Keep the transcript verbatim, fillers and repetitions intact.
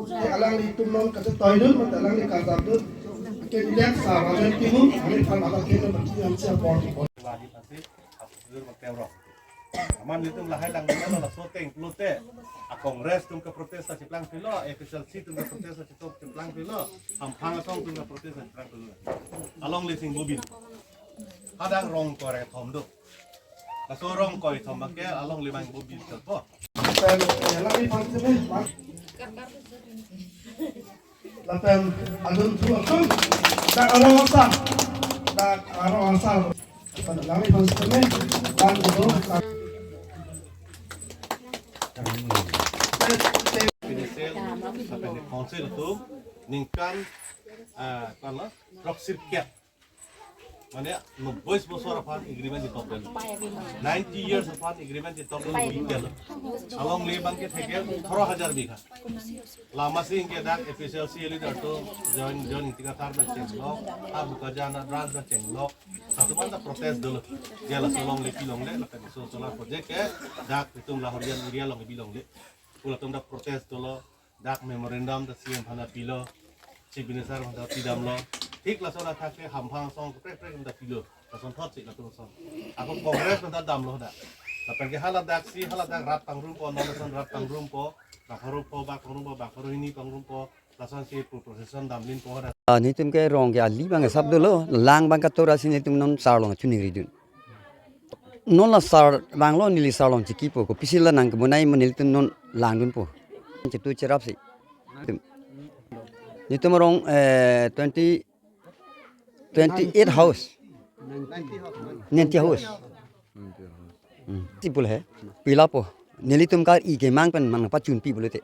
Alanglitum non kachetoi dun, mate alangli kajap dun. Ke ilek sa rajon timu, ami phan mata ke non berarti ham siapa di. Wajib ase, hap sujur bak tewrong. Amat nelitum lahai lang dun laso ateng pulote, a Congress atum ke protest ta cheplang pilo, A P H L C atum ke protest ta cheplang pilo, hamphang asong atum ke protest ta cheplang pilo. Alongle Sing Bobin. Hadak rong kore thom do. Laso rong kore thom abangke alongle Mang Bobin chotpo. Pen, eh, lagi pang sini, Mang. Lapen adun thu atum. Dak arong asar. Dak arong asar. Pada lami pang sini. Dan itu. Financial, lapen council atum ningkan, eh, kan la, throksi sirkep. Mane, nobboi bosor aphan agreement chetok det. Ninety years aphan agreement chetok det. Alongle abangke theke throksi hajar bigha. Lama sing ke dak A P H L C leader atum join, join tingkatar ba chenglok, ha Bokajan branch ba chenglok. Latum anta protest dolo. Dia laso alongle pilongle, lapen so solar project ke dak itum Lahorijan area along pilongle. Pu latum dak protest dolo. Dak memorandum ta C M aphan ta pilo, Chief Minister aphan ta pidamlo. Thik lason athak ke hamphang asong kaprek kaprek ta pilo. Lasonthotsi latum ason. Ako Congress aphan ta damlo dak. Lapen ke hala daksi, hala dak rat pangrumpo, non lason rat pangrumpo, bang pharo pho, bang pangrumpo, bang pharo hini pangrumpo, lasonsi pu procession damlinpo dak. Ah, nelitum ke rong ke ali abang sap dolo, lang abang katora si nelitum non sar along chuningri dun. Non la sar abang lo, neli sar along chekipo, kopisi la nangkebonai ma nelitum non langdunpo. Chetu cherapsi. Nelitum rong, eh, twenty, twenty-eight house. Ninety house. Hmm. Sipul he. Pilapo. Nelitum kar-i kemang pen mang pachunpi pulote.